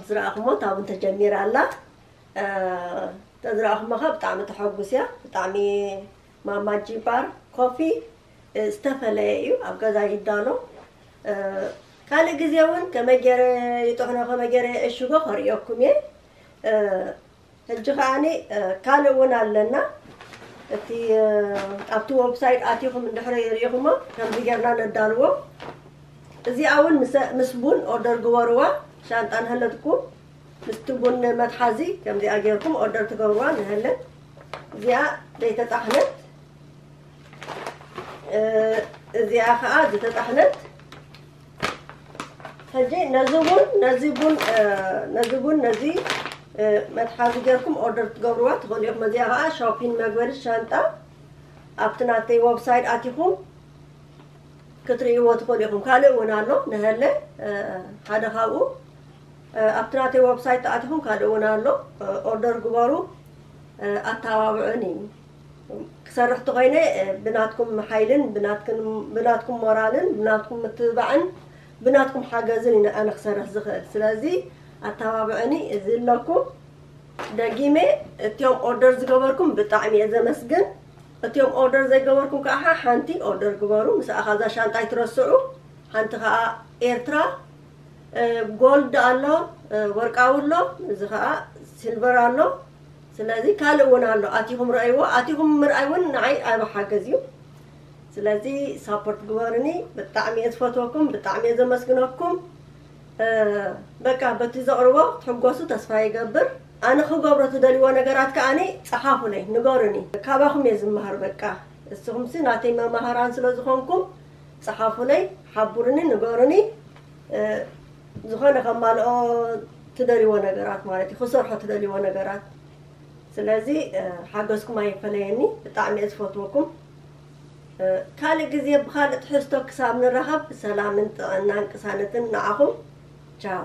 ዝረኣኹሞ ታቡን ተጀሚራ ኣላ። ተዝረኣኹሞ ከ ብጣዕሚ ተሐጉስ እያ። ብጣዕሚ ማማ ጂባር ኮፊ ዝተፈለየ እዩ። ኣብ ገዛ ይዳሎ። ካልእ ግዜ እውን ከመይ ገይረ ይጥሕኖ ከመይ ገይረ እሽጎ ከርእየኩም እየ። ሕጂ ከዓኒ ካልእ እውን ኣለና። እቲ ኣብቲ ዌብሳይት ኣቲኹም እንድሕሪ ርኢኹሞ ከምዚ ጌርና ነዳልዎ። እዚኣ እውን ምስ ቡን ኦርደር ግበርዋ። ሻንጣ ንሀለትኩም ምስቲ ቡን መትሓዚ ከምዚኣ ጌርኩም ኦርደር ትገብርዋ። ንሀለ እዚኣ ዘይተጣሕነት፣ እዚኣ ከዓ ዝተጣሕነት። ሕጂ ነዚ ቡን ነዚ ቡን ነዚ ቡን ነዚ መትሓዚ ጌርኩም ኦርደር ትገብርዋ ትኽእሉ ኢኹም። እዚኣ ከዓ ሾፒን መግበሪ ሻንጣ ኣብቲ ናተይ ዌብሳይት ኣቲኹም ክትርእይዎ ትኽእሉ ኢኹም። ካልእ እውን ኣሎ ንሀለ ሓደ ካብኡ ኣብቲ ናተይ ዌብሳይት ተኣቲኹም ካልእ እውን ኣሎ። ኦርደር ግበሩ፣ ኣተባብዑኒ። ክሰርሕ ተኾይነ ብናትኩም ሓይልን ብናትኩም ሞራልን ብናትኩም ምትብባዕን ብናትኩም ሓገዝን እዩ ኣነ ክሰርሕ ዝኽእል። ስለዚ ኣተባብዑኒ። እዚ ኣለኩም ደጊመ እቲኦም ኦርደር ዝገበርኩም ብጣዕሚ እየ ዘመስግን። እቲኦም ኦርደር ዘይገበርኩም ከዓ ሓንቲ ኦርደር ግበሩ። ምስኣ ካዛ ሻንጣ ኣይትረስዑ። ሓንቲ ከዓ ኤርትራ ጎልድ ኣሎ፣ ወርቃዊ ኣሎ፣ እዚ ከዓ ሲልቨር ኣሎ። ስለዚ ካልእ እውን ኣሎ። ኣቲኹም ረኣይዎ። ኣቲኹም ምርኣይ እውን ንዓይ ዓቢ ሓገዝ እዩ። ስለዚ ሳፖርት ግበሩኒ። ብጣዕሚ እየ ዝፈትወኩም፣ ብጣዕሚ እየ ዘመስግነኩም። በቃ በቲ ዘቕርቦ ክትሕጎሱ ተስፋ ይገብር። ኣነ ክገብሮ ትደልይዎ ነገራት ከዓኒ ጸሓፉለይ፣ ንገሩኒ። ካባኹም እየ ዝመሃር። በቃ እስኹምሲ ናተይ መማህራን ስለ ዝኾንኩም ጸሓፉለይ፣ ሓቡርኒ፣ ንገሩኒ። ዝኾነ ከማልኦ ትደልይዎ ነገራት ማለት እዩ፣ ክሰርሖ ትደልይዎ ነገራት። ስለዚ ሓገዝኩም ኣይፈለየኒ። ብጣዕሚ እየ ዝፈትወኩም። ካልእ ግዜ ብኻልእ ትሕዝቶ ክሳብ ንራኸብ ሰላምን ጥዕናን ቅሳነትን ንዓኹም። ቻው።